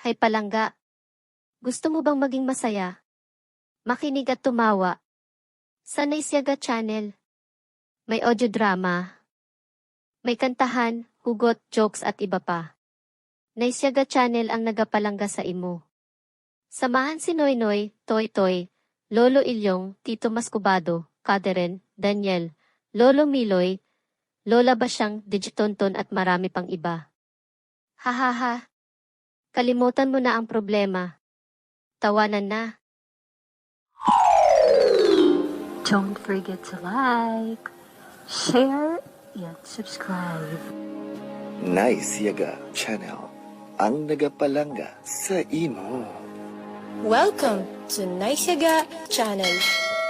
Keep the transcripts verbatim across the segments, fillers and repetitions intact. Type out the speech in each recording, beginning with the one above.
may palangga. Gusto mo bang maging masaya? Makinig at tumawa sa Nice Yaga Channel. May audio drama. May kantahan, hugot, jokes at iba pa. Nice Yaga Channel ang nagapalangga sa imo. Samahan si Noynoy, Toytoy, Lolo Ilyong, Tito Mascubado, Catherine, Daniel, Lolo Miloy, Lola Basyang, Digitonton at marami pang iba. Hahaha. Kalimutan mo na ang problema. Tawanan na. Don't forget to like, share, and subscribe. Nice Yaga Channel, ang nagapalangga sa imo. Welcome to Nice Yaga Channel,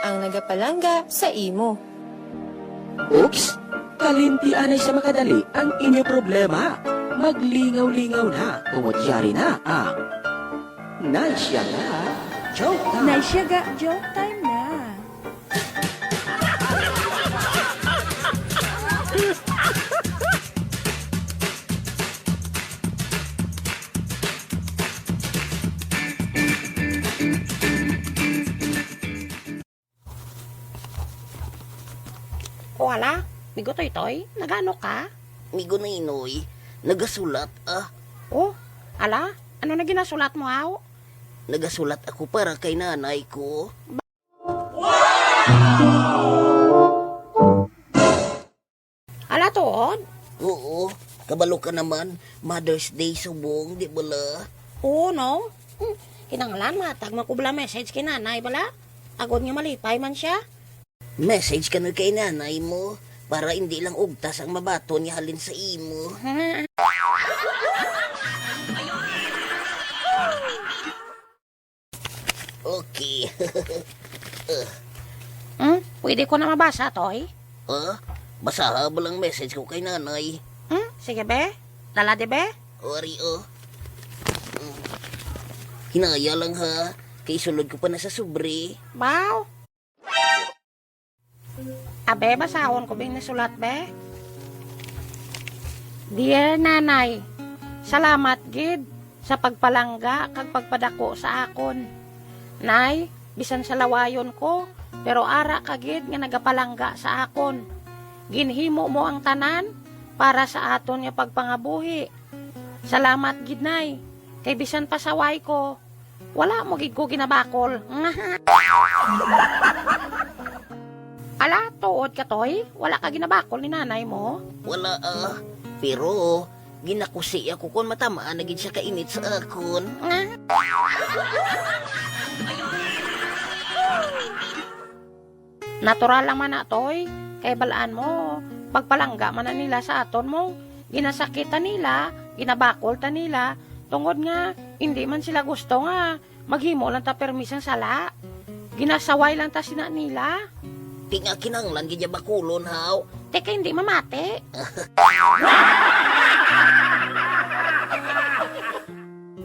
ang nagapalangga sa imo. Oops! Kalimti anay sa makadali ang inyo problema. Maglingaw-lingaw na, tungod yari na ang Nice Yaga Joke Time. Nice Yaga Joke Time na. O, ala, migo Toytoy, nagano ka? Migo Noynoy, nagasulat, ah. O, ala, ano na ginasulat mo, aw? Nagasulat ako para kay nanay ko. Ala, tuod? Oo, kabalo ka naman, Mother's Day subong, di bala? Oo, no? Hmm, kinahanglan matag man ko bala message kay nanay bala. Agod nga malipay man sia. Message ka na kay nanay mo para hindi lang ugtas ang mabaton niya halin sa imo. Okay. Hmm? Pwede ko na mabasa, Toy? Ah, basaha ba lang message ko kay nanay? Hmm? Sige, be. Lala, di, be? Ori, oh. Hmm. Hinaya lang, ha. Kay sulod ko pa na sa sobre. Wow! Abe, basahon ko bing nasulat, be. Dear Nanay, salamat gid sa pagpalangga kag pagpadako sa akon. Nay, bisan salawayon ko, pero ara ka gid nga nagapalangga sa akon. Ginhimo mo ang tanan para sa aton nga pagpangabuhi. Salamat gid, Nay, kay bisan pasaway ko, wala mo gid ko ginabakol. Ala, tuod ka, Toy? Wala ka ginabakol ni nanay mo? Wala, ah. Pero, ginakusi ako kon matamaan na gid siya kainit sa akon. Natural lang man na, Toy. Kay balaan mo, pagpalangga man na nila sa aton mo. Ginasakit ta nila, ginabakol ta nila, tungod nga hindi man sila gusto nga maghimo lang ta permi sang sala. Ginasaway lang ta sina nila. Ti nga kinahanglan gid ya bakulon, haw? Ti kay hindi mamati.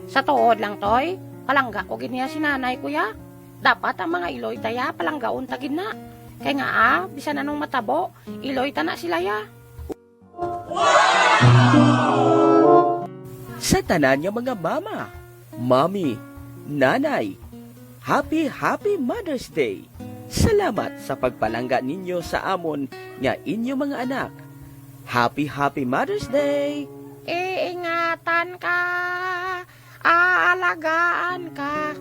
Sa tuod lang, Toy, palangga ko gid niya si nanay, kuya. Dapat ang mga iloy ta ya, palanggaon ta gid na. Kay nga, ah, bisan anong matabo, iloy ta na sila ya. Sa tanan nga mga mama, mami, nanay, happy, happy Mother's Day! Salamat sa pagpalangga ninyo sa amon nga inyo mga anak. Happy, happy Mother's Day! Iingatan ka, aalagaan ka.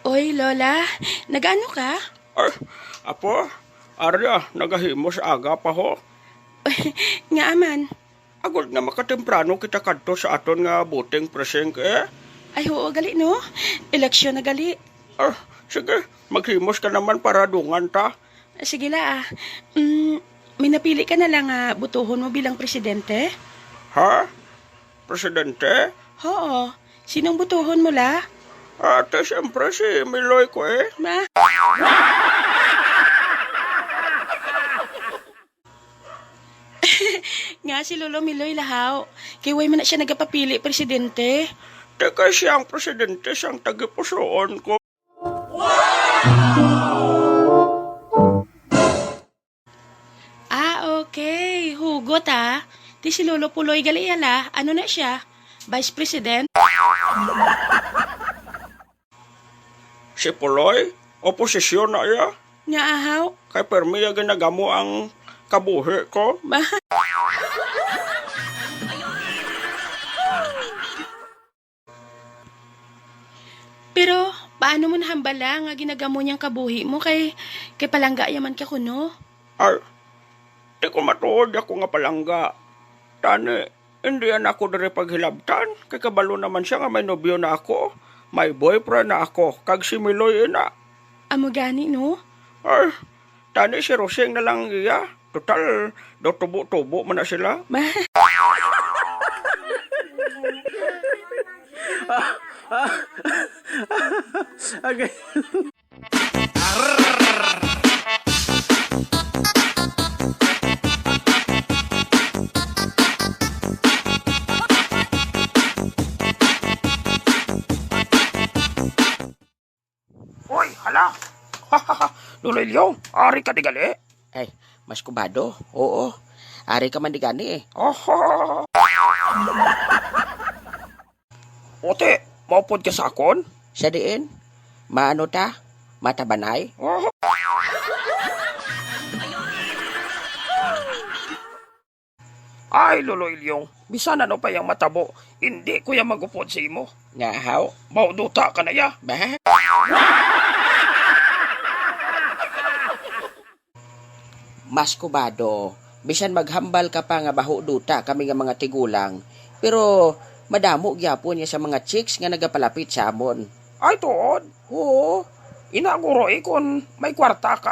Oy, Lola, nag-ano ka? Ay, apo, arya, nagahimo sa aga pa ho. Nga aman. Agod nga makatemprano kita kadto sa aton nga voting precinct, eh. Ay, oo, gali, no? Eleksyon na gali. Ah, sige, maghimos ka naman para dungan ta. Sige la, ah. Mm, may napili ka na lang nga botohon mo bilang presidente? Ha? Presidente? Oo. Sinong botohon mo la? Ate, siyempre si Miloy ko, eh. Ma? Nga si Lolo Miloy lahaw. Kay way man na siya nagapapili presidente. Di kay siya ang presidente sang tagipusoon ko. Ah, okay. Hugot, ah. Di si Lolo Puloy gali hala. Ano na siya? Vice President? Si Puloy, oposisyon na iya. Nga ahaw? Kay permi ya ginagamo ang kabuhi ko. Ba? Pero paano mo nahambala nga ginagamo niyang kabuhi mo kay, kay palangga ya man ka kuno? Ay, di ko matuod ako nga palangga. Tani, hindi yan ako diri paghilabtan. Kay kabalo naman siya nga may nobyo na ako. May boyfriend na ako. Kag si Miloy ina. Amo gani, no? Ay, tani si Rosing na lang iya. Total, daw tubo-tubo man na sila. Ma- Okay. Uy, hala! Lolo Ilyong, ari ka di gali? Ay, Mas Kubado, oo. Ari ka man di gani eh. Oho! Ote, maupod ka sa akon? Sa diin? Maano ta? Matabanay? Oho! Ay, Lolo Ilyong, bisan ano pa yang matabo, hindi ko yang magupod sa imo. Nga haw? Mauduta ka na ya. Bah? Mas Kubado, bisan maghambal ka pa nga baho duta kami nga mga tigulang, pero madamo gyapon ya sa mga chicks nga nagapalapit sa amon. Ay, tuod? Oo. Ina guro, eh, kung may kwarta ka.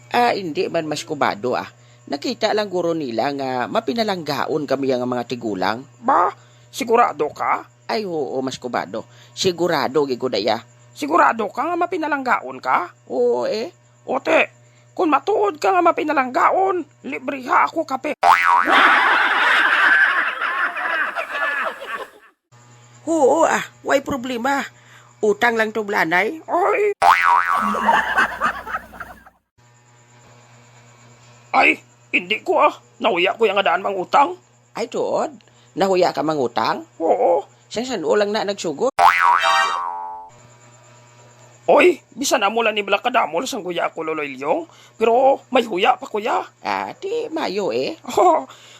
Ah, indi man Mas Kubado, ah. Nakita lang guro nila nga mapinalanggaon kami nga mga tigulang. Ba? Sigurado ka? Ay, oo, Mas Kubado. Sigurado gid ko daya. Sigurado ka nga mapinalanggaon ka? Oo, eh. Ote, kung matuod ka nga mapinalanggaon, libriha ako kape. Oo, ah, way problema. Utang lang to, Blanay. Ay! Ay, hindi ko ah. Nahuya ko yung nga daan mangutang. Ay, tuod? Nahuya ka mangutang? Oo. Sang san-o lang na nagsugod? Oy, bisan amo lang ni bala kadamol sang huya ko, Lolo Ilyong, pero may huya pa, kuya. Ah, di mayo eh.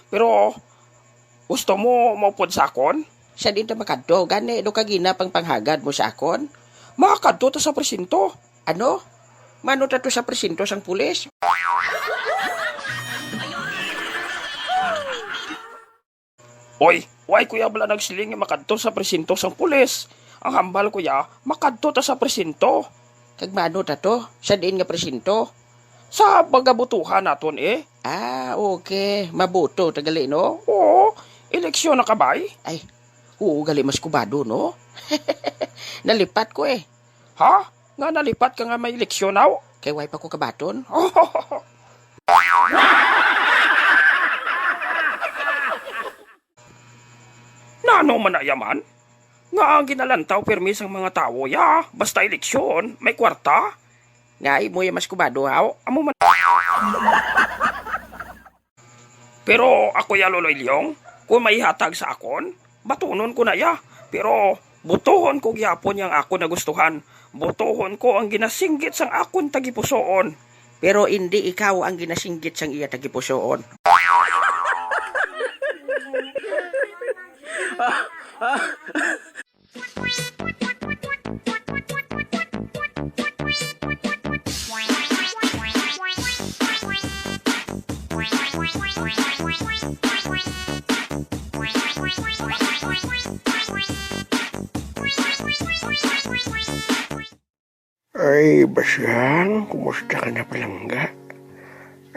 Pero, gusto mo maupod sa akon? Sa din ta makadto, gani do ka gina pang panghagad mo sa akon? Makadto ta sa presinto. Ano? Mano ta to sa presinto sang pulis? Oy, why kuya bala nagsiling nga makadto sa presinto sang pulis? Ang hambal kuya, makadto ta sa presinto. Kag mano ta to? Sa diin nga presinto? Sa pagabutuhan naton eh. Ah, okay. Mabuto ta gali, no? Oo, eleksyon na kabay. Ay, oo gali, mas kubado, no? Nalipat ko eh. Ha? Nga nalipat ka nga may eleksyon, aw? Kay way pa ko kabaton. Nano man na yaman? Nga ang ginalantaw pirmi sang mga tawo ya, basta eleksyon, may kwarta? Nga imo ya mas kubado, haw? Amo man. Pero ako ya, Lolo Ilyong, kung may hatag sa akon, batunon ko na ya. Pero butuhon ko gyapon yang akon nagustuhan. Butuhon ko ang ginasinggit sang akon tagipusoon. Pero indi ikaw ang ginasinggit sang iya tagipusoon. Ay, Basyang, kumusta ka na palangga?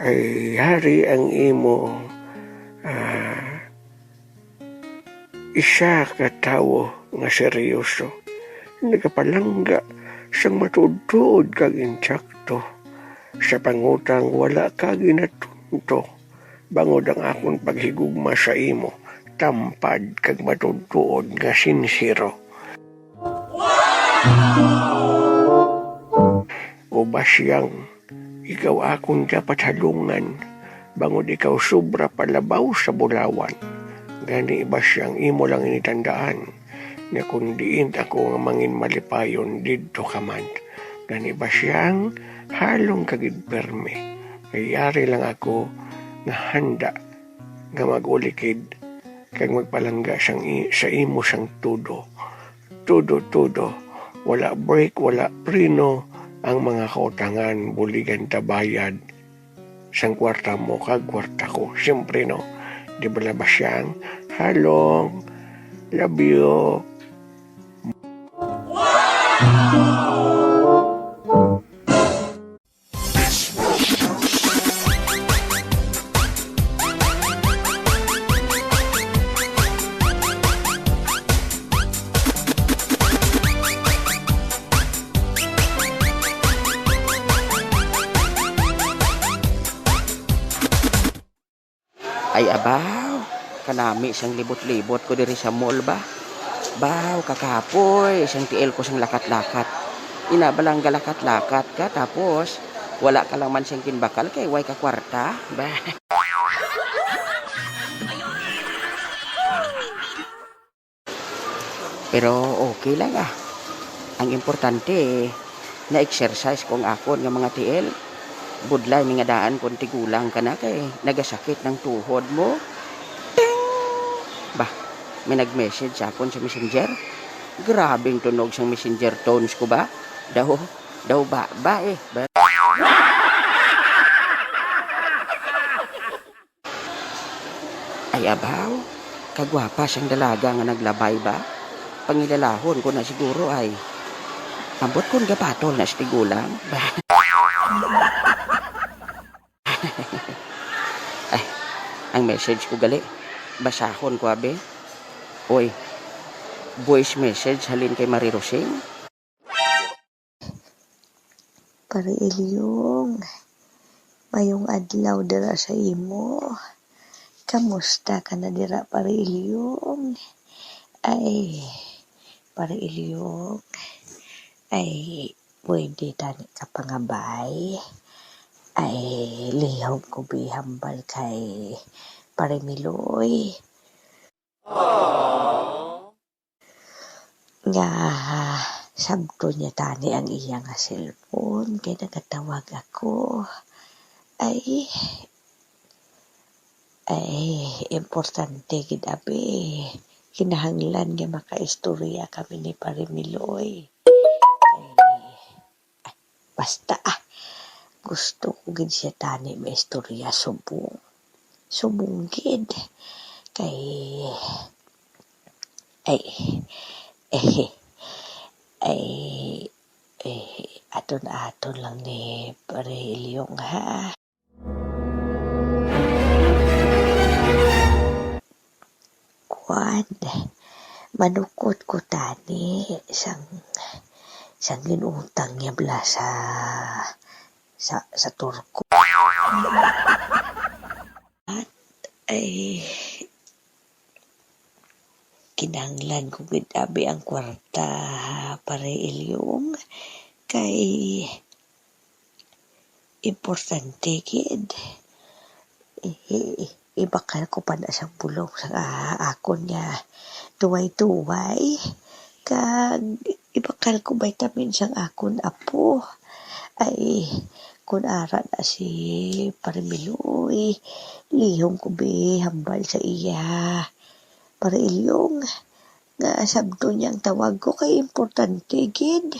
Ay, yari ang imo, ah, isa ka tawo nga seryoso, nagapalangga sang matuod-tuod kag insakto. Sa pangutang wala ka ginatunto, bangod ang akon paghigugma sa imo, tampad kag matuod-tuod nga sinsero. O Basyang, ikaw akon dapat halungan, bangod ikaw sobra palabaw sa bulawan. Gani, Basyang, imo lang ini tandaan, nga kon diin ako nga mangin malipayon, didto ka man. Gani, Basyang, halong ka gid pirme. Kay yari lang ako nga handa nga mag-ulikid kag magpalangga sang i-, sa imo sang tudo. Tudo, tudo. Wala break, wala preno ang mga kautangan, buligan ta bayad sang kwarta mo kag kwarta ko. Siyempre, no? Di ba, Basyang? Halong. Love you. Ay, abaw, kanami sang libot-libot ko diri sa mall ba? Baw, kakapoy, sang tiil ko sang lakat-lakat. Ina ba lang galakat-lakat ka, tapos wala ka lang man sing kinbakal kay way ka kwarta? Ba? Pero okay lang, ah. Ang importante, na-exercise ko ang akon nga mga tiil. Budlay ni nga daan kon tigulang ka na kay nagasakit ng tuhod mo. Ting! Bah, may nag-message sa akon sa messenger. Grabing tunog sang messenger tones ko ba? Daw, daw ba, ba eh. Ba- Ay, abaw, kagwapa sang dalaga nga naglabay ba? Pangilalahon ko na siguro ay. Ambot kon gapatol na sa tigulang. Ay, ang message ko gali. Basahon ko, abi. Oy, voice message halin kay Marie Rosing. Pare Ilyong, mayong adlaw dira sa imo. Kamusta ka na dira, Pare Ilyong? Ay, Pare Ilyong, ay, pwede tani ka pangabay? Ay, lihog ko bi hambal kay Pare Miloy. Nga sabton niya tani ang iya nga cellphone kay nagatawag ako. Ay, ay, importante gid, abi. Kinahanglan nga makaistorya kami ni Pare Miloy. Ay, basta, ah, gusto ko gid siya tani maistorya subong. Subong gid. Kay, ay, eh, ay, eh, aton-aton lang ni Pare Ilyong, ha? Kuan, manukot ko tani sang, sang ginutang niya bala sa, sa, sa Turko. At, ay, kinahanglan ko gid abi ang kwarta, Pare Ilyong, kay importante gid. I-, i-, ibakal ko pa na sang bulong sa, ah, akon nga tuway-tuway. Kag ibakal ko vitamin sang akon apo. Ay, kun ara na si Pare Miloy, lihog ko bi hambal sa iya. Pare Ilyong, nga sabton niya ang tawag ko kay importante gid.